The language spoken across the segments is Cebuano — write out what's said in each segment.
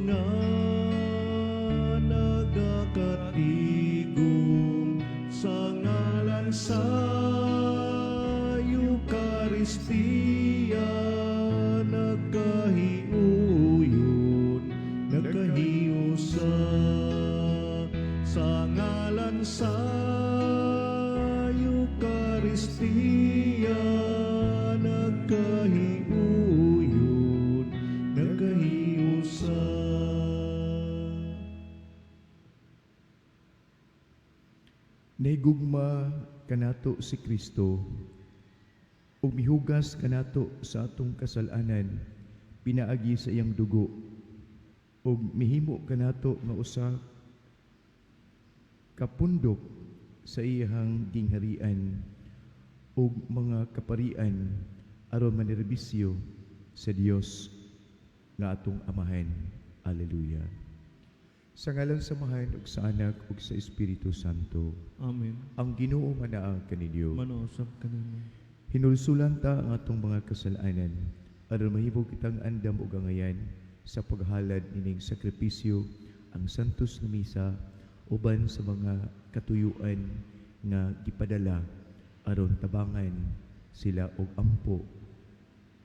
Nga nagakatigom sa ngalan sa Eucharistia, nagkahiuyon, nagkahiusa sa ngalan sa Eucharistia, nagkahiuyon, nagkahiusa. Nahigugma kanato si Kristo ug mihugas kanato sa atong kasalanan pinaagi sa iyang dugo ug mihimo kanato nga usa ka pundok sa iyang gingharian ug mga kaparian aron manerbisyo sa Dios nga atong Amahan. Alleluia. Sa ngalan sa Amahan ug sa Anak ug sa Espiritu Santo. Amen. Ang Ginoo manaa kaninyo. Manausap kanimo. Hinulsulan ta ang atong mga kasalanan aron mahimo kitang andam ug angayan sa paghalad nining sakripisyo, ang santos nga misa, uban sa mga katuyuan nga gipadala aron tabangan sila og ampo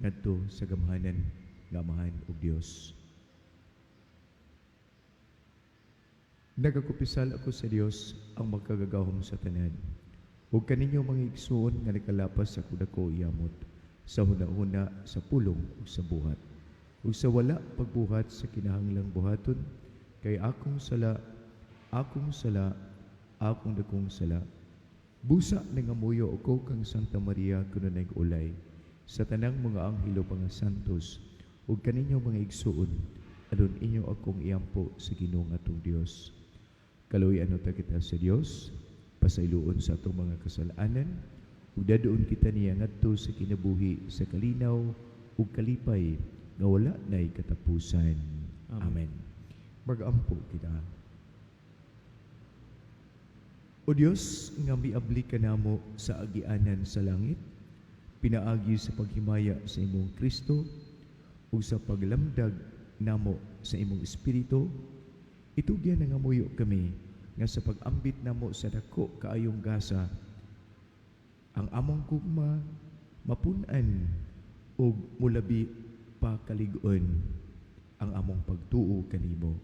ngadto sa gamhanan nga Amahan ug Dios. Nagakumpisal ako sa Dios ang makagagahom sa tanan ug kaninyo mga igsuon nga nakalapas sa kudako yamot sa hunahuna, sa pulong ug sa buhat ug sa wala pagbuhat sa kinahanglang buhaton, kay akong sala, akong sala, akong dakong sala. Busa nangamuyo ako kang Santa Maria kuno ulay sa tanang mga anghelo, mga santos ug kaninyo mga igsuon aron inyo akong iampo sa Ginoo nga atong Dios. Kaluoyan ta kita sa Dios, pasayloon sa atong mga kasalanan ug dadoon kita niya ngadto sa kinabuhi sa kalinaw ug kalipay nga wala nay katapusan. Amen. Amen. Magampo kita. O Dios, nga miabli kanamo sa agianan sa langit, pinaagi sa paghimaya sa imong Kristo ug sa paglamdag namo sa imong Espiritu, itugyan nangamuyo kami nga sa pag-ambit namo sa dako kaayong gasa, ang among gugma mapun-an ug mulabi pa kalig-on ang among pagtuo kanimo.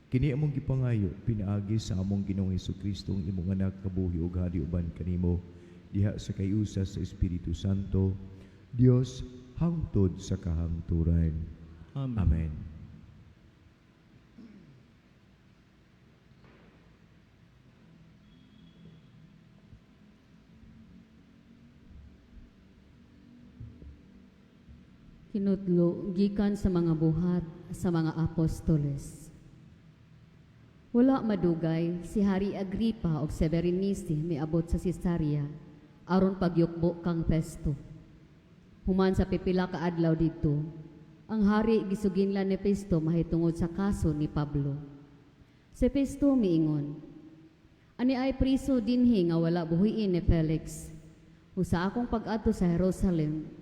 Kini among gipangayo pinaagi sa among Ginoong Hesukristo, ang imong anak, kabuhi ug hari uban kanimo diha sa kayusa sa Espiritu Santo, Dios hangtod sa kahangturan. Amen. Amen. Kinutlo gikan sa mga Buhat sa mga Apostoles. Wala madugay si Hari Agripa og si Berenice miabot sa Cesarea aron pagyukbo kang Festo. Human sa pipila ka adlaw didto, ang hari gisuginlan ni Festo mahitungod sa kaso ni Pablo. Si Festo miingon, "Ani ay priso dinhi nga wala buhiin ni Felix. Ug sa akong pag-adto sa Jerusalem,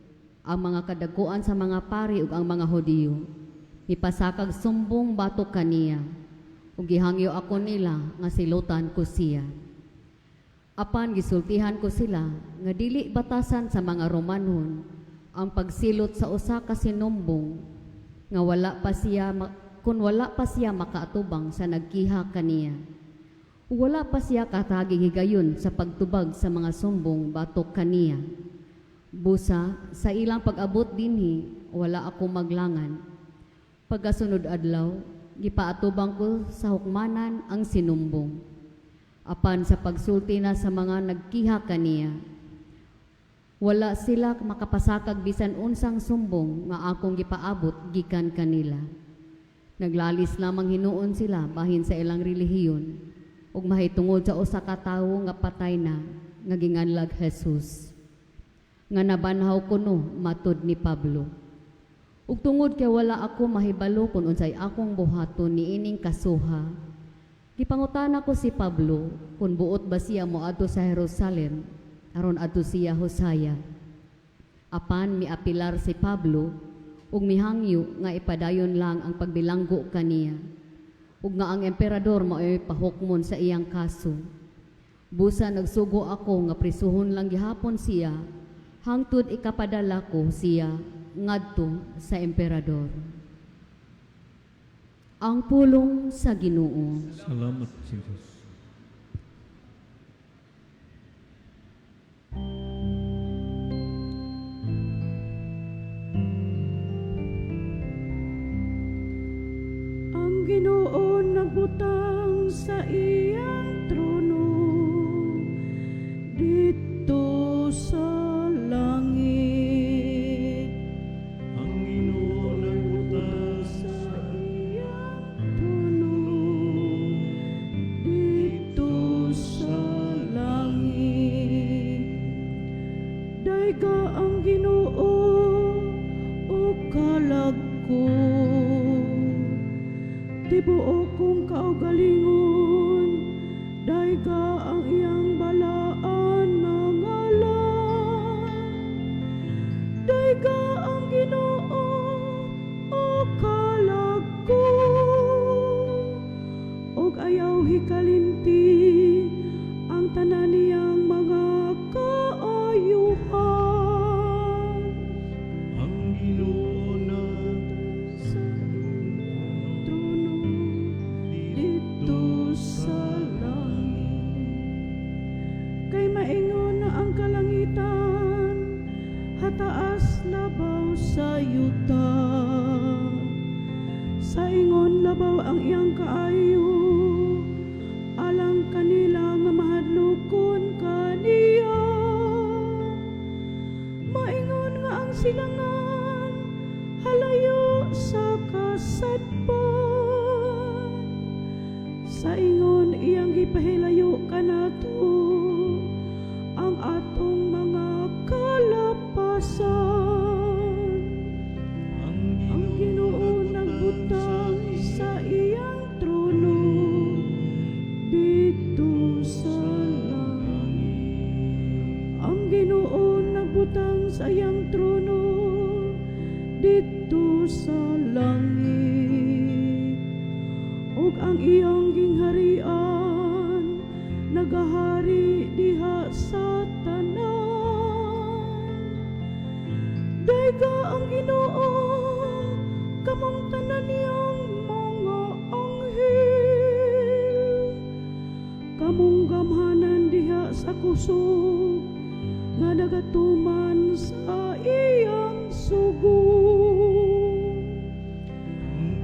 ang mga kadaguan sa mga pari ug ang mga Hudiyo mipasakag sumbong batok kaniya, ug gihangyo ako nila nga silutan ko siya. Apan gisultihan ko sila nga dili batasan sa mga Romanhon ang pagsilot sa usa ka sinumbong nga wala pa siya kun wala pa siya makaatubang sa nagkiha kaniya. Ug wala pa siya katagig higayon sa pagtubag sa mga sumbong batok kaniya. Busa sa ilang pag-abot dinhi, wala ako maglangan. Pagkasunod adlaw, gipaatubang ko sa hukmanan ang sinumbong. Apan sa pagsulti na sa mga nagkiha kaniya, wala sila makapasakag bisan unsang sumbong nga akong gipaabot gikan kanila. Naglalis lamang hinuon sila bahin sa ilang relihiyon ug mahitungod sa usa ka tawo nga patay na nga ginganlag Jesus, nga nabanhaw kuno matud ni Pablo. Ug tungod kay wala ako mahibalo kung unsay akong buhaton niining kasuha, gipangutana ko si Pablo kung buot ba siya moadto sa Jerusalem aron adto siya husaya. Apan miapilar si Pablo Ug mihangyo nga ipadayon lang ang pagbilanggo kaniya. Ug nga ang emperador mao'y pahukmon sa iyang kaso. Busa nagsugo ako nga prisuhon lang gihapon siya, hangtod ikapadala ko siya ngadto sa emperador. Ang pulong sa Ginoo. Salamat sa Diyos. Ang Ginoo nagbutang sa iyang trono didto sa langit. Ang Ginoo nagbutang Sa iyang trono didto sa langit. Dayga ang Ginoo o kalag ko. Tibuok kong kaugalingon, dayga ang iyang balaan nga ngalan. Dayga ang Ginoo o kalag ko. Og ayaw hikalimti ang tanan niyang mga kaayuhan. Ang Ginoo na Sa iyang trono didto sa langit. Kay maingon na ang kalangitan, hataas labaw sa yuta. Sa ingon labaw ang iyang kaayo, alang kanila nga mahadlokon kaniya. Maingon nga ang silangan, halayo sa kasadpan. Sa ingon iyang gipahilayo kanato ang atong mga kalapasan. Ang Ginoo nagbutang sa iyang trono didto sa langit. Ang Ginoo nagbutang sa iyang trono didto sa langit. Ug ang iyang gingharian nagahari diha sa tanan. Dayga ang Ginoo, kamong tanan niyang mga anghel. Kamong gamhanan diha sa kusog nga nagatuman sa iyang sugo.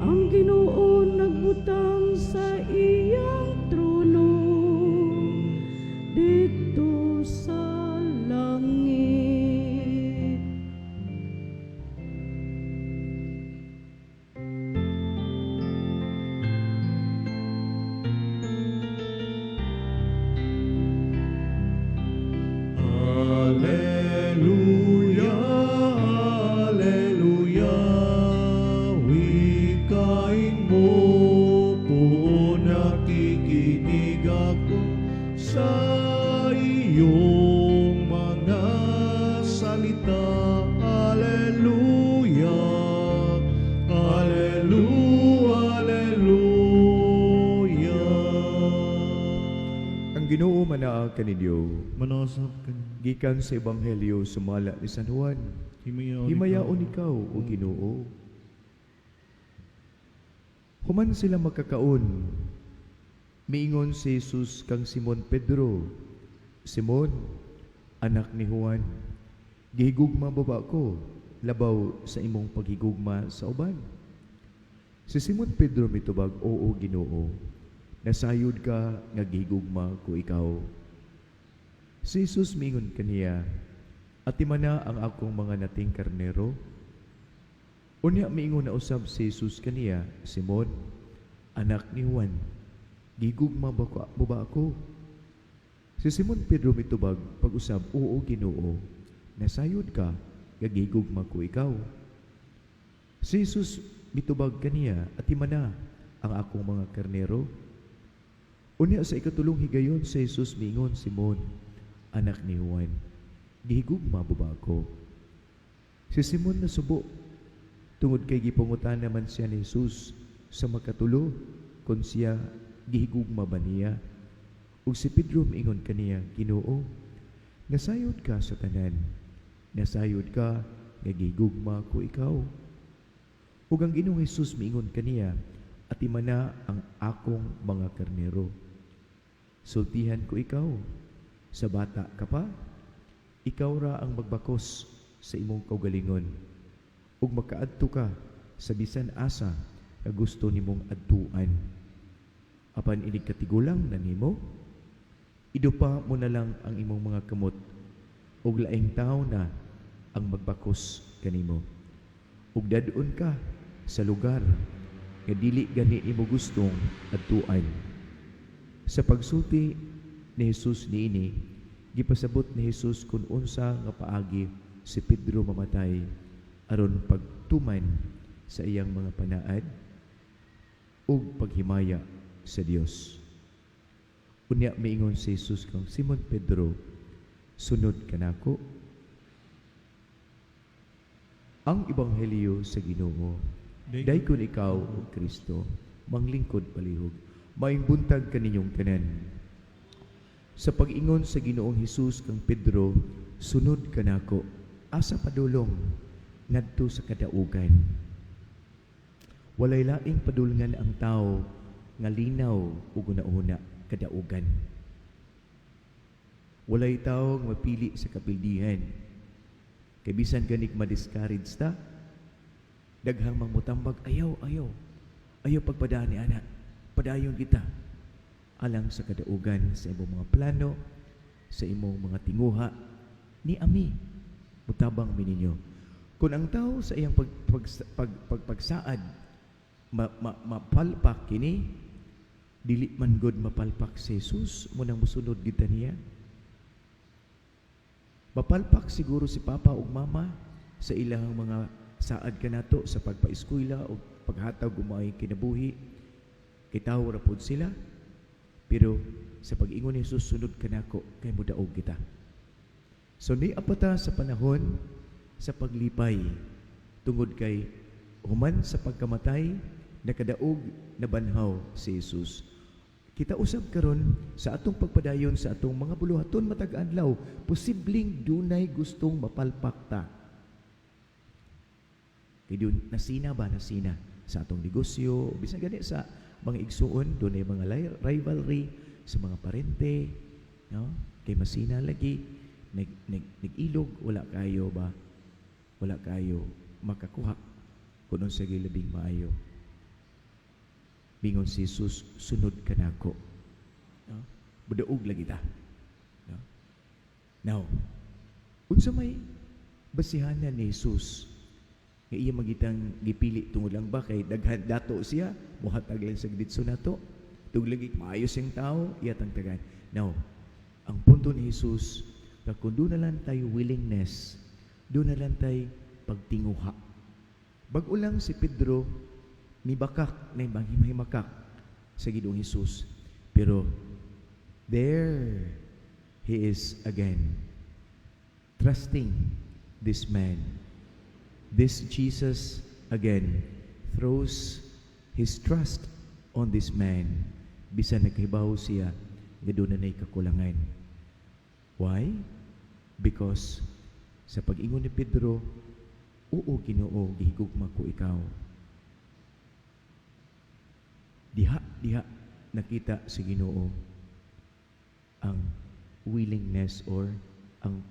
Ang Ginoo nagbutang sa iyang trono didto sa langit. Alleluia, Alleluia, wikain mo po, nakikinig ako sa iyong mga salita. Alleluia, Alleluia, Alleluia. Ang Ginoo manaa kaninyo. Manasap ka niya. Gikan sa Ebanghelyo sumala ni San Juan. Himayaon Himayaon ikaw, o Ginoo. Human sila makakaon, miingon si Jesus kang Simon Pedro, "Simon, anak ni Juan, gihigugma ba ba ko labaw sa imong paghigugma sa uban?" Si Simon Pedro mitubag, "Oo, Ginoo, nasayod ka nga gihigugma ko ikaw." Si Jesus miingon kaniya, "Atimana ang akong mga nating karnero." Unya miingon na usab si Jesus kaniya, "Simon, anak ni Juan, gigugma ba, ko, mo ba ako?" Si Simon Pedro mitubag pag-usab, "Oo, Ginoo, nasayod ka, gagigugma ko ikaw." Si Jesus mitubag kaniya, "Atimana ang akong mga karnero." Unya sa ikatulong higayon si Jesus miingon, "Simon, anak ni Juan, gihigugma mo ba ako?" Si Simon nasubo. Tungod kay gipangutan naman siya ni Jesus sa makatulo kung siya gihigugma ba niya. Ug si Pedro miingon kaniya, "Ginoo, nasayod ka sa tanan. Nasayod ka nga gihigugma ko ikaw." Ug ang Ginoong Hesus miingon kaniya, "Atimana ang akong mga karnero. Sultihan ko ikaw, sa bata ka pa, ikaw ra ang magbakos sa imong kaugalingon ug makaadto ka sa bisan asa nga gusto nimong adtuan. Apan inig katigulang na nimo, idupa mo na lang ang imong mga kamot ug laing tawo na ang magbakos kanimo ug dad-on ka sa lugar nga dili gani nimo gustong adtuan." Sa pagsulti ni Jesus niini, gipasabot ni Jesus kung unsa nga paagi si Pedro mamatay aron pagtuman sa iyang mga panaad ug paghimaya sa Dios. Unya miingon si Jesus kang Simon Pedro, "Sunod kanako." Ang Ebanghelyo sa Ginoo. Daykon ikaw, O Kristo. Manglingkod palihog. Maayong buntag kaninyong tanan. Sa pag-ingon sa Ginoong Hesus kang Pedro, "Sunod kanako," asa padulong? Ngadto sa kadaugan. Walay laing padulngan ang tao nga linaw ug una-una, kadaugan. Walay tao nga mapili sa kapildihan. Kay bisan ganig ma-discourage ta, daghang mangmutambag, "Ayaw, ayaw. Ayaw pagpadaan ni ana. Padayon kita." Alang sa kadaugan sa imong mga plano, sa imong mga tinguha, ni ami, mutabang mi ninyo. Kung ang tao sa iyang pagsaad, mapalpak kini, dili man gud mapalpak si Jesus, munang musunod kita niya. Mapalpak siguro si papa ug mama sa ilang mga saad kanato sa pagpaeskwela o paghatag og maayong kinabuhi. Kay tawo ra pod sila. Pero sa pag-ingon ni Jesus, "Sunod kanako kay modaog kita." So ni apata sa panahon sa paglipay tungod kay human sa pagkamatay, nakadaog, nabanhaw si Jesus. Kita usab karon sa atong pagpadayon sa atong mga buluhaton matag adlaw, posibleng dunay gustong mapalpak ta. Kay dun, nasina ba, nasina sa atong negosyo, bisan gani sa mga igsuon, dunay mga rivalry sa mga parente, no? Kay masina lagi, nag, nag, nag-ilog, wala kayo ba? Wala kayo makakuha kung unsa labing maayo. Bingon si Jesus, "Sunod ka nako." No? Budaog lagi ta. No? Now, unsa may basihanan ni Jesus nga iya magitang gipili? Tungod lang ba kay daghan dato siya, muhatag lang sa ditso nato? Tungod lagi maayo siyang tao, iya tang tagan? Now, ang punto ni Jesus nga kung doon na lang tayo willingness, doon na lang tayo pagtinguha. Bag-o lang si Pedro nibakak na himakak sa Ginoong Hesus. Pero there he is again, trusting this man. This Jesus again throws his trust on this man. Bisan nagkahibaw siya nga doon na na'y kakulangan. Why? Because sa pag-ingon ni Pedro, "Oo, Ginoo, gihigugma ko ikaw." Diha, diha, nakita sa Ginoo ang willingness or ang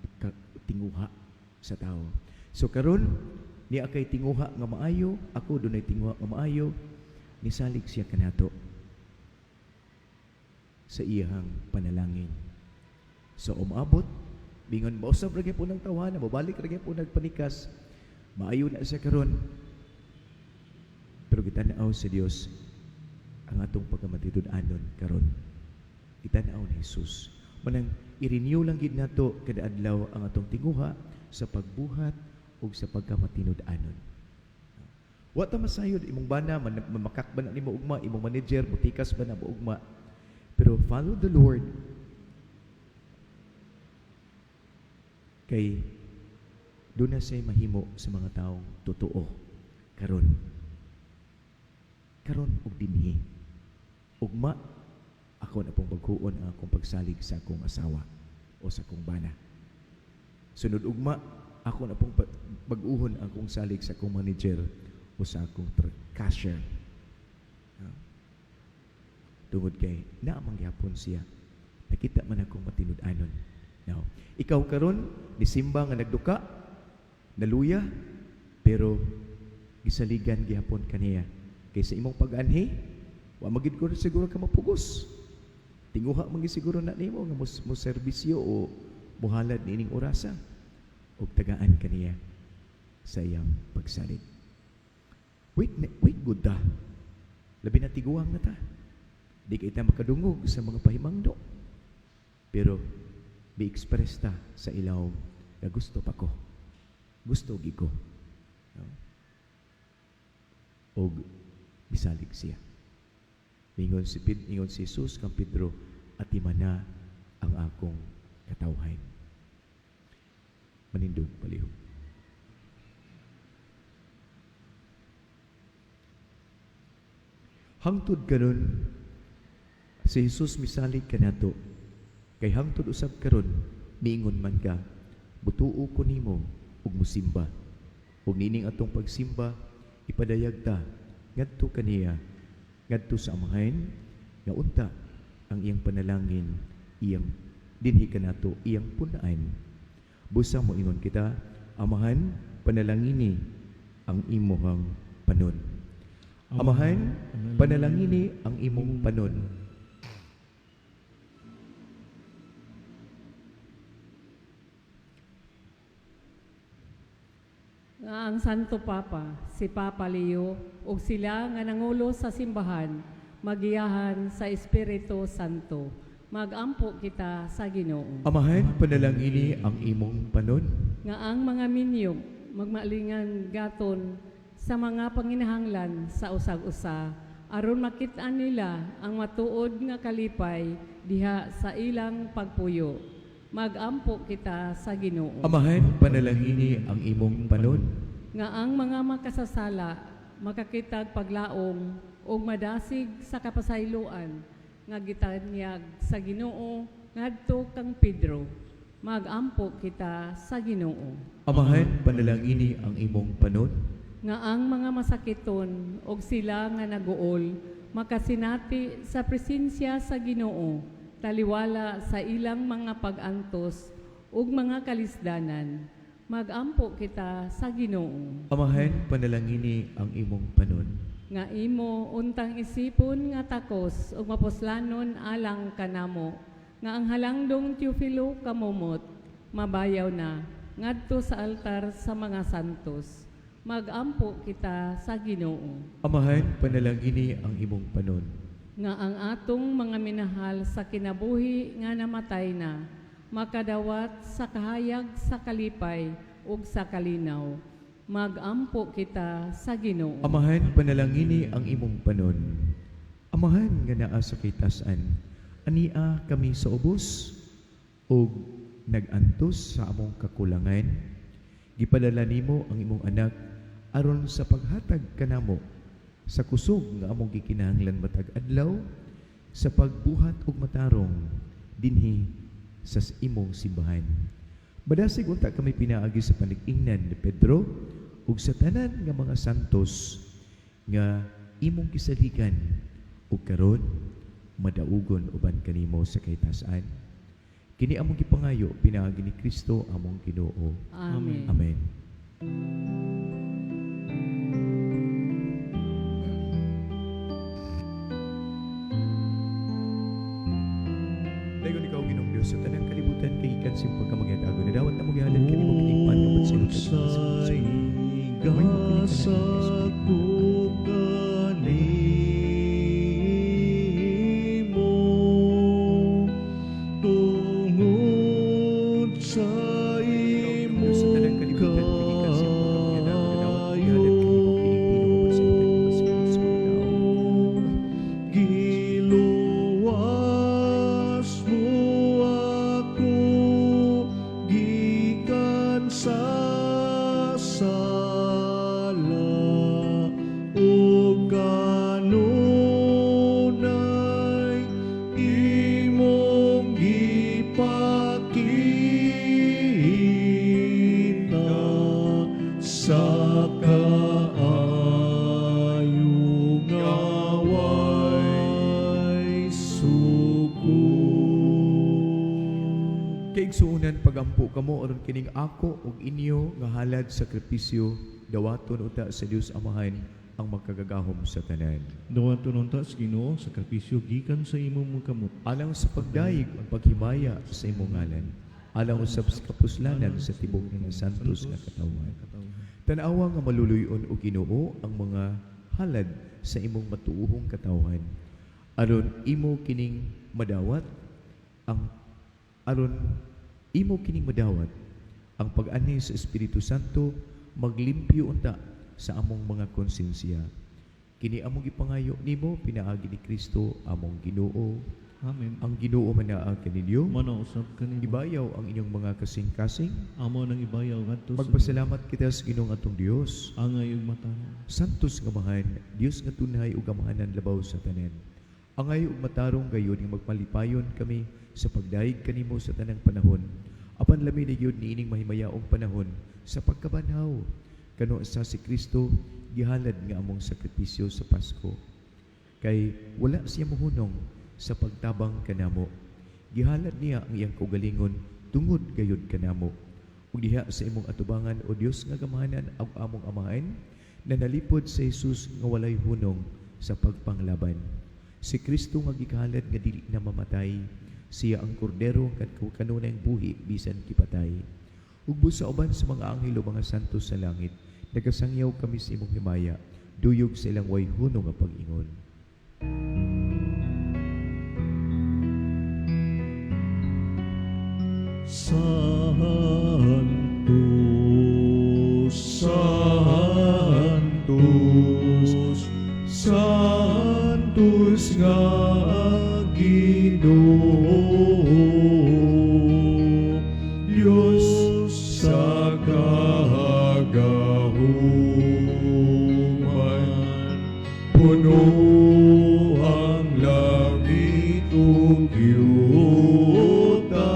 tinguha sa tao. So karon niya kay tinguha nga maayo, ako dunay tinguha nga maayo, nisalig siya kanato sa iyang panalangin. So umabot, bingon mausab ra gyud ng tawana, mobalik ra gyud nagpanikas, maayo na siya karon. Pero gitan-aw sa Dios ang atong pagkamatitud-anon karon. Gitan-aw ni Jesus. Manang i-renew lang gid nato kada adlaw ang atong tinguha sa pagbuhat ug sa pagkamatinud-anon. Wa ta masayod imong bana man, mamakak ba na nimo ugma, imong manager mutikas ba na mo ugma. Pero follow the Lord kay doon na siya'y mahimo sa mga taong totoo Karon. Karon og dinhi. Ugma ako na pong bag-uon ang akong pagsalig sa akong asawa o sa akong bana. Sunod ugma ako na pong bag-uhon ang akong salig sa akong manager o sa akong cashier. No? Tungod kay naamang gihapon siya. Nakita man akong matinud-anon. Now, ikaw karon nisimba nga nagduka, naluya, pero gisaligan gihapon kaniya. Kay sa imong pag-anhi, wa magid ko siguro ka mapugos. Tinguha man siguro na nimo nga mo serbisyo o muhalad niining orasa og tagaan kaniya sa iyang pagsalig. Wait, wait good ta. Labi na tiguang na ta. Di kay ta makadungog sa mga pahimangdo. Pero bi-express ta sa ilaw na gusto pa ko. Gusto gi ko. No? Og bisalig siya. Ingon si Jesus kang Pedro, atimana ang akong katawhan. Manindog palihog. Hangtod karon si Jesus misalig kanato. Kay hangtod usab karon miingon man ka, butuo ko nimo ug musimba. Ug nining atong pagsimba ipadayag ta ngadto kaniya, ngadto sa Amahan, nga unta ang iyang panalangin, iyang dinhi kanato, iyang punaan. Busa moingon kita, Amahan, panalangini ang imuhang panon. Amahan, panalangini ang imong panon. Nga ang Santo Papa, si Papa Leo, ug sila nga nangulo sa simbahan, magiyahan sa Espiritu Santo. Magampo kita sa Ginoo. Amahan, panalangini ang imong panon. Nga ang mga minyo magmalingan gaton sa mga panginahanglan sa usag-usa, aron makit-an nila ang matuod nga kalipay diha sa ilang pagpuyo. Magampo kita sa Ginoo. Amahan, panalangini ang imong panon. Nga ang mga makasasala makakitag paglaom ug madasig sa kapasayloan nga gitanyag sa Ginoo ngadto kang Pedro. Magampo kita sa Ginoo. Amahan, panalangini ang imong panon. Nga ang mga masakiton og sila nga naguol makasinati sa presensya sa Ginoo, taliwala sa ilang mga pag-antos ug mga kalisdanan. Magampo kita sa Ginoo. Amahan, panalangini ang imong panon. Nga imo untang isipon nga takos ug mapuslanon alang kanamo, nga ang halangdong Teofilo kamumot mabayaw na ngadto sa altar sa mga santos. Magampo kita sa Ginoo. Amahan, panalangini ang imong panon. Nga ang atong mga minahal sa kinabuhi nga namatay na makadawat sa kahayag sa kalipay ug sa kalinaw. Magampo kita sa Ginoo. Amahan, panalangini ang imong panon. Amahan nga naa sa kitasan, ania kami sa ubos ug nag-antos sa among kakulangan. Gipadala nimo ang imong anak aron sa paghatag kanamo sa kusog nga among gikinahanglan matag adlaw sa pagbuhat og matarong dinhi sa imong simbahan. Madasig unta kami pinaagi sa panig-ingnan ni Pedro ug sa tanan nga mga santos nga imong gisaligan ug karon madaugon uban kanimo sa kahitasan. Kini among gipangayo pinaagi ni Kristo among Ginoo. Amen. Amen. Dayon ikaw, Ginoong Dios, sa tanang kalibutan kay gikan sa imong pagkamangitago na dawat na mo gihalad kanimo kining pan nga sa Sa igasa ko kanimo, tungod sa imong kaayo, giluwas mo ako gikan sa sala. Mga igsuonan, pagampo kamo aron kining ako ug inyo nga halad sakripisyo dawaton unta sa Dios Amahan ang makagagahom sa tanan. Dawaton unta sa Ginoo sakripisyo gikan sa imong mga kamot. Alang sa pagdayeg ug paghimaya sa imong ngalan, alang usab sa kapuslanan sa tibok nga santos nga katawhan. Tan-awa nga maluluy-on o Ginoo ang mga halad sa imong matuohong katawhan. Aron imo kining madawat ang aron imo kining madawat ang pag-anhi sa Espiritu Santo, maglimpyo unta sa among mga konsensya. Kini among gipangayo nimo pinaagi ni Kristo among Ginoo. Amen. Ang Ginoo manaa kaninyo. Mana usab kanimo. Ibayaw ang inyong mga kasing-kasing. Amo nang ibayaw ngadto sa Magpasalamat kita sa Ginoong atong Dios. Angay ug matarong. Santos nga Amahan, Dios nga tunhay ug amahanan labaw sa tanan. Angay ug matarong gayud nga magmalipayon kami sa pagdayeg kanimo sa tanang panahon. Apan lami na gyud niining mahimayaong panahon sa pagkabanhaw. Kano sa si Kristo gihalad nga among sakripisyo sa Pasko. Kay wala siya mohunong sa pagtabang kanamo. Gihalad niya ang iyang kaugalingon tungod gayud kanamo. Ug diha sa imong atubangan, o Dios nga gamahanan ug among Amahan, na nalipod sa Jesus nga walay hunong sa pagpanglaban. Si Kristo nga gihalad nga dili na mamatay, siya ang kordero nga kanunay buhi bisan kipatay. Ug busa uban sa mga anghel o mga santos sa langit, nagasangyaw kami sa imong himaya, duyog sa ilang way hunong nga pag-ingon. Santo, Santos, Santos nga Ginoo, Diyos sa kagahuman, puno ang langit ug yuta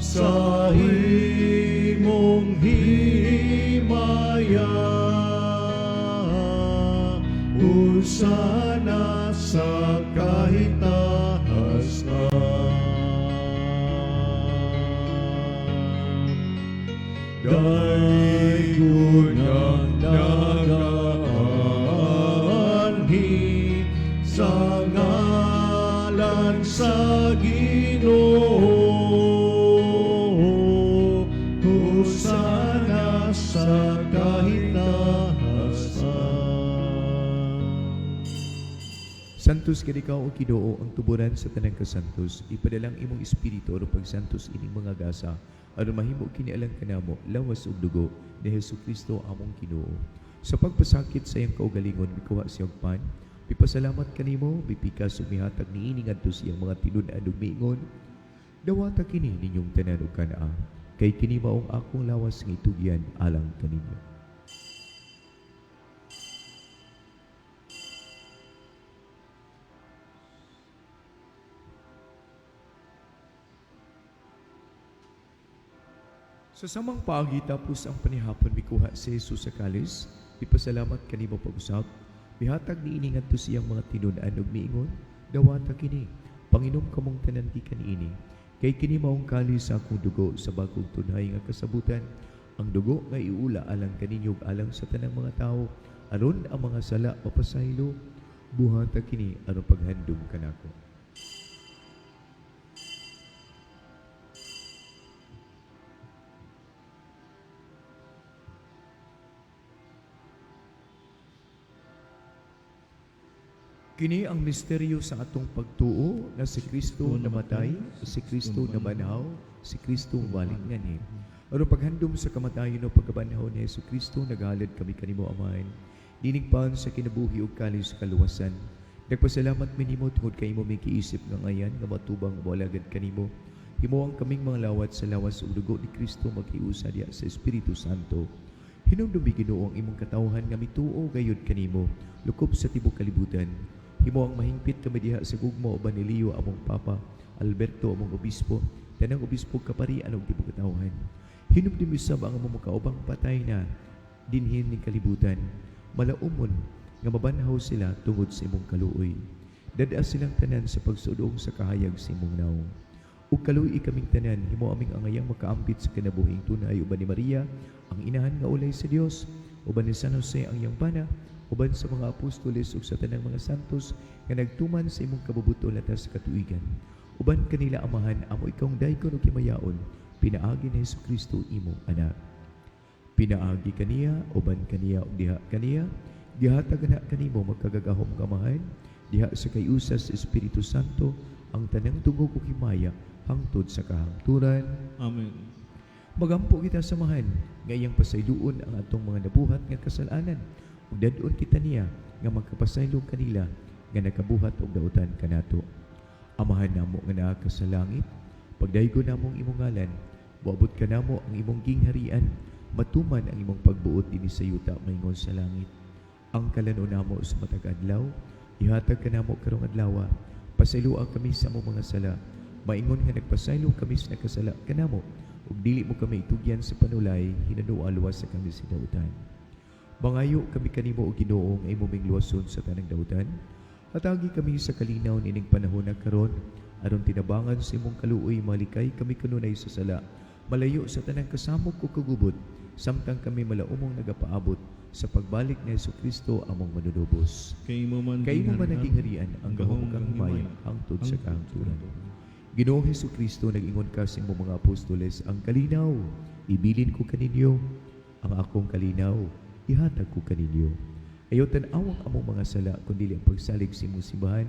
sa imong himaya. Hosana sa kahitahasan. Daygon ang nagaanhi sa ngalan sa Ginoo. Hosana sa kahitahasan. Santos kay ikaw o Ginoo ang tuburan sa tanang kasantos, ipadalang imong espiritu aron pagsantos ining mga gasa, aron mahimo kini alang kanamo lawas ug dugo ni Hesukristo among Ginoo. Sa pagpasakit sa iyang kaugalingon, mikuha siya og pan, mipasalamat kanimo, mipikas ug mihatag niini ngadto sa iyang mga tinud-an ug miingon: "Dawata kini ninyong tanan ug kan-a, kay kini maong akong lawas nga itugyan alang kaninyo." Sa samang paagi tapos ang panihapon, mikuha si Jesus sa kalis, mipasalamat kanimo pag-usab, mihatag niini ngadto sa iyang mga tinud-an ug miingon, "Dawata kini, panginom kamong tanan gikan niini, kay kini maong kalis sa akong dugo sa bagong tunhay nga kasabutan, ang dugo nga iula alang kaninyo ug alang sa tanang mga tawo, aron ang mga sala mapasaylo. Buhata kini aron paghandom kanako." Kini ang misteryo sa atong pagtuo na si Kristo namatay, si Kristo nabanhaw, si Kristo balik nganhi. Aron paghandom sa kamatayon o pagkabanhaw ni Hesus Kristo, naghalad kami kanimo, Amahan, nining pan sa kinabuhi ug kalis sa kaluwasan. Nagpasalamat mi nimo tungod kay imo mi giisip nga ngayan nga matubang moalagad kanimo. Himuang kaming mga lawat sa lawas ug dugo ni Kristo maghiusa diha sa Espiritu Santo. Hinumdumi, Ginoo, ang imong katawhan nga mituo gayud kanimo lukop sa tibok kalibutan. Himo ang mahingpit kami diha sa gugma uban ni Leo among Papa, Alberto among obispo, tanang obispo, kaparian ug tibok katawhan. Hinumdumi sab ang among kaubang patay na dinhin ning kalibutan. Malaumon nga mabanhaw sila tungod sa imong kaluoy. Dad-a silang tanan sa pagsuodong sa kahayag sa imong nawong. Ug kaluy-i kaming tanan, himo aming angayang makaambit sa kinabuhing tunay uban ni Maria, ang inahan nga ulay sa Dios, uban ni San Jose ang iyang bana, uban sa mga apostoles ug sa tanang mga santos nga nagtuman sa imong kabubuton latas sa katuigan. Uban kanila Amahan, amo ikawng daygon ug himayaon, pinaagi ni Hesukristo imong anak. Pinaagi kaniya, uban kaniya ug diha kaniya, gihatag na kanimo magkagagahom nga Amahan, diha sa kayusa sa Espiritu Santo, ang tanang dungog ug himaya hangtod sa kahangturan. Amen. Magampo kita samahan nga iyang pasayloon ang atong mga nabuhat nga kasalanan ug dad-on kita niya nga magkapasaylo kanila nga nakabuhat og dautan kanato. Amahan namo nga naa ka sa langit, pagdaygon namo ang imong ngalan, moabot kanamo ang imong gingharian, matuman ang imong pagbuot dinhi sa yuta maingon sa langit. Ang kalan-on namo sa matag adlaw, ihatag kanamo karong adlaw. Pasayloa kami sa among mga sala, maingon nga nagpasaylo kami sa nakasala kanamo, ug dili mo kami itugyan sa panulay, hinanua luwasa kami sa dautan. Mangayo kami kanimo o Ginoo nga imo ming luwason sa tanang dautan. Hatagi kami sa kalinaw nining panahon na karon aron tinabangan sa imong kaluoy malikay kami kanunay sa sala, malayo sa tanang kasamok ug kagubot, samtang kami malaumong nagapaabot sa pagbalik ni Hesukristo among manunubos. Kay imo man Kay imo man ang gingharian, gingharian, ang gahom ug ang himaya hangtod sa kahangturan. Ginoong Hesukristo, nag-ingon ka sa imong mga apostoles, ang kalinaw, ibilin ko kaninyo, ang akong kalinaw, ihatag ko kaninyo. Ayaw tan-awang among mga sala, kundi ang pagsalig sa imong simbahan,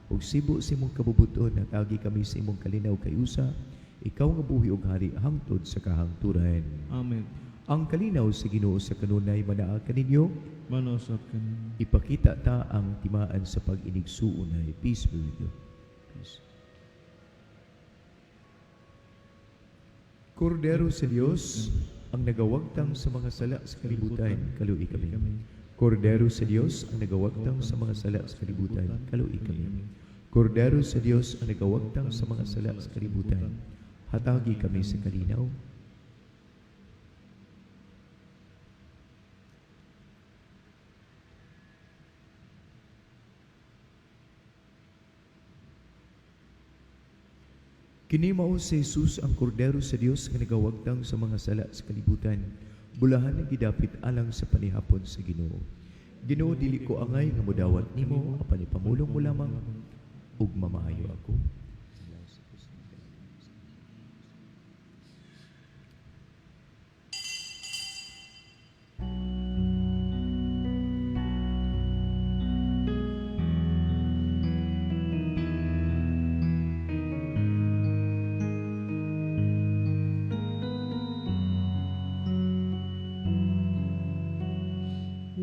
ug sibo sa imong kabubuton, hatagi kami sa imong kalinaw kay usa, ikaw nga buhi ug hari hangtod sa kahangturan. Amen. Ang kalinaw sa Ginoo sa kanunay manaa kaninyo, Manausap kaninyo. Ipakita ta ang timaan sa pag-inigsuonay. Peace be with you. Peace. Kordero sa Dios, ang nagawagtang sa mga sala sa kalibutan, kaluoy kami. Kordero sa Dios, ang nagawagtang sa mga sala sa kalibutan, kaluoy kami. Kordero sa Dios, ang nagawagtang sa mga sala sa kalibutan, hatagi kami sa kalinaw. Kini mao si Jesus ang kordero sa Dios nga nagawagtang sa mga sala sa kalibutan. Bulahan ang gidapit alang sa panihapon sa Ginoo. Ginoo, dili ko angay nga modawat nimo apan ipamulong mo lamang ug mamaayo ako.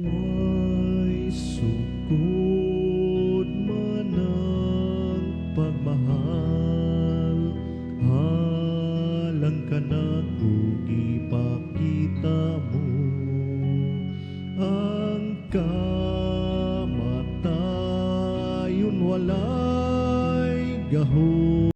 Way sukod man ang pagmahal, halang ka na ipakita mo ang kamatayon walay gahom.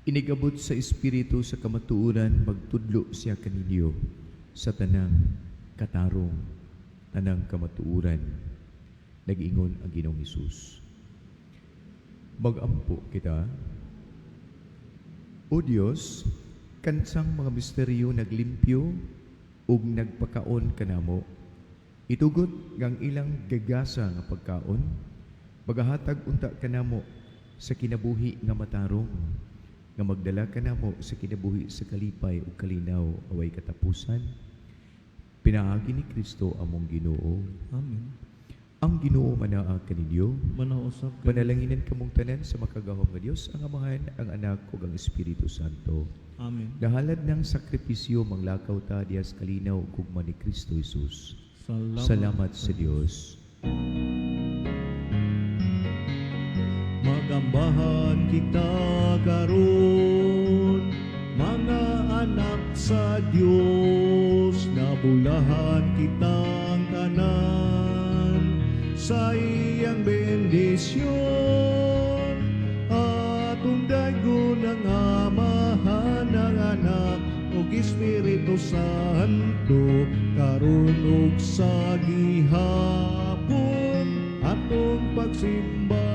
Inigabot sa Espiritu sa kamatuoran, magtudlo siya kaninyo sa tanang katarong, tanang kamatuoran. Nag-ingon ang Ginoong Hesus. Magampo kita. O Dios, kansang mga misteryo naglimpyo ug nagpakaon kanamo. Itugot ngang ilang gagasa nga pagkaon, magahatag unta kanamo sa kinabuhi nga matarong, nga magdala kanamo sa kinabuhi sa kalipay ug kalinaw away katapusan. Pinaagi ni Kristo among Ginoo. Amen. Ang Ginoo manaa kaninyo. Manausap ka. Panalanginan kamong tanan sa makagagahom nga Dios, ang Amahan, ang Anak ug ang Espiritu Santo. Amen. Nahalad ng sakripisyo, manglakaw ta diha sa kalinaw ug gugma ni Kristo Jesus. Salamat, Salamat sa Dios. Magambahan kita karon, mga anak sa Dios, nabulahan kitang tanan sa iyang bendisyon. Atong daygon ang Amahan, ang Anak ug Espiritu Santo, karon ug sa gihapon atong pagsimba.